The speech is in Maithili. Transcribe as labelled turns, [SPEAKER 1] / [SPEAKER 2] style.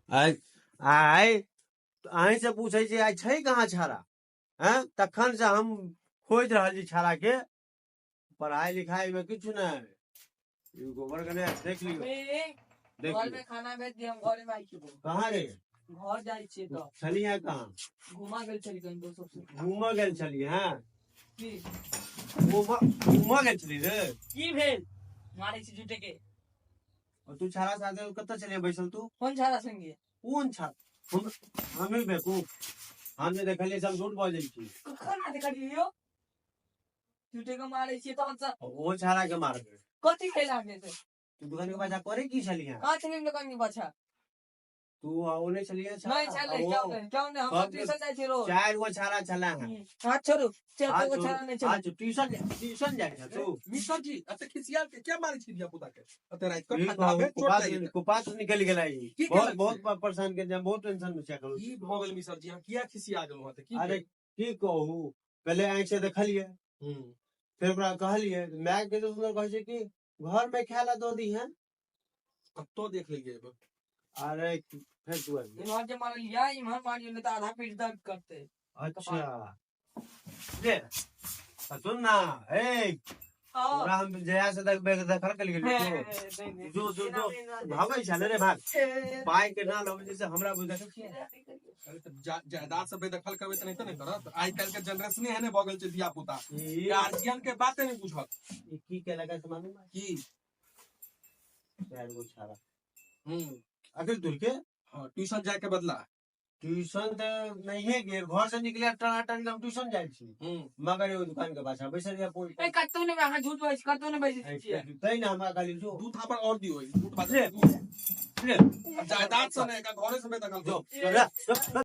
[SPEAKER 1] आइ आइ अहीं से पूछै छी, आइ छै कहाँ छाड़ा? हैं, तखन से हम खोजि रहल छी छाड़ा के। पढ़ाई लिखाई में किछु नहि, ई गोबर गणेश देख लियौ।
[SPEAKER 2] मम्मी,
[SPEAKER 1] देख
[SPEAKER 2] घर
[SPEAKER 1] लियौ।
[SPEAKER 2] में खाना भेज दिय, हम घरे में आई छी।
[SPEAKER 1] कहाँ रे?
[SPEAKER 2] घर जाइ छियै तऽ।
[SPEAKER 1] छलियै कहाँ?
[SPEAKER 2] घुमा गेल छली कहीं दोस्त सब।
[SPEAKER 1] घूमऽ गेल छलियै? हैं?
[SPEAKER 2] की?
[SPEAKER 1] घूमऽ घूमऽ गेल छली रे?
[SPEAKER 2] की भेल, मारै छी झूठे के।
[SPEAKER 1] और तू छाड़ा साथे कतऽ छलियै बैसल तू?
[SPEAKER 2] कोन छाड़ा संगे?
[SPEAKER 1] कोन छाड़ा? हम हमी बेवकूफ, हम जे देखलियै से हम झूठ बजै छी?
[SPEAKER 2] कखन ना देखलियै यौ? झूठे के मारै छियै तहन से।
[SPEAKER 1] ओ छाड़ा के मारबै।
[SPEAKER 2] कथी भेल अहाँके से?
[SPEAKER 1] तू दुकान के पाछा करे की छलियै?
[SPEAKER 2] कहाँ छलियै हम दुकान के पाछा?
[SPEAKER 1] तू ओ नहि छलियै?
[SPEAKER 2] नहीं छलै। क्यों नहीं, क्यों नहीं? हम
[SPEAKER 1] सब
[SPEAKER 2] ट्यूशन जाइ छियै रोज।
[SPEAKER 1] चारि गो छाड़ा छला है।
[SPEAKER 2] हाथ छोड़ू, चारि गो छाड़ा नहि छलै।
[SPEAKER 1] अच्छा, ट्यूशन ट्यूशन जाइ छ तू?
[SPEAKER 3] मिश्र जी, एते खिसियाल के क्या मारै छी धिया पुता के एते राति के?
[SPEAKER 1] ई
[SPEAKER 3] ठंडा में चोट
[SPEAKER 1] कुपास
[SPEAKER 3] लागि जेतै।
[SPEAKER 1] कुपास निकलि गेलै।
[SPEAKER 3] की
[SPEAKER 1] बहुत
[SPEAKER 3] केलक
[SPEAKER 1] बहुत
[SPEAKER 3] से?
[SPEAKER 1] परेशान के बहुत टेंशन में छै एखन।
[SPEAKER 3] की भऽ गेल मिश्र जी, अहाँ किया खिसिया गेलहुँ हँ? तऽ की
[SPEAKER 1] अरे
[SPEAKER 3] भेल?
[SPEAKER 1] की कहू, पहिले आँखि से देखलियै, फेर ओकरा कहलियै, माय के सुन्दर कहै छै कि घर में खाय ला दऽ दीहन।
[SPEAKER 3] कतौ देख लेलियै एहिबेर?
[SPEAKER 1] अरे फेर तू आबि गेल।
[SPEAKER 2] इम्हर जे मारलियै, इम्हर मारियौ, नहि तऽ आधा पीठ दर्द करतै।
[SPEAKER 1] अच्छा ले आ सुन ना, ए तोरा हम जया से देखबे देखल के गेलियै। जो जो जो भागै छले रे, भाग। पाइ के ना लबै से हमरा बुझ देखै छियै।
[SPEAKER 3] अरे तऽ जायदाद सब बेदखल करबै तऽ नहि तऽ नहि करत। आइ काल्हि के जनरेशने एहने भऽ गेल छै, धिया पुता
[SPEAKER 1] ई
[SPEAKER 3] गार्जियन के बाते नहि बुझत।
[SPEAKER 1] ई की केलक से मालूम है?
[SPEAKER 3] की?
[SPEAKER 1] चारि गो छाड़ा
[SPEAKER 3] हम्म
[SPEAKER 1] अखिल तुल के।
[SPEAKER 3] हाँ, ट्यूशन जाय के बदला।
[SPEAKER 1] ट्यूशन तऽ नहिये गेल, घर से निकले टनाटन हम ट्यूशन जाइ छी, मगर एगो दुकान के पाछा बैसल या कोई।
[SPEAKER 2] ए, कतौ नहि, अहाँ झूठ बजै छी, कतौ नहि बैसै छियै।
[SPEAKER 1] तै ने हमरा कहली जो।
[SPEAKER 3] दू थापड़ और दियो, झूठ बात।
[SPEAKER 1] ले, ले।
[SPEAKER 3] जायदाद से नहि, एकरा घरे से बेदखल
[SPEAKER 1] जो
[SPEAKER 3] करू।
[SPEAKER 1] जो, जो, जो।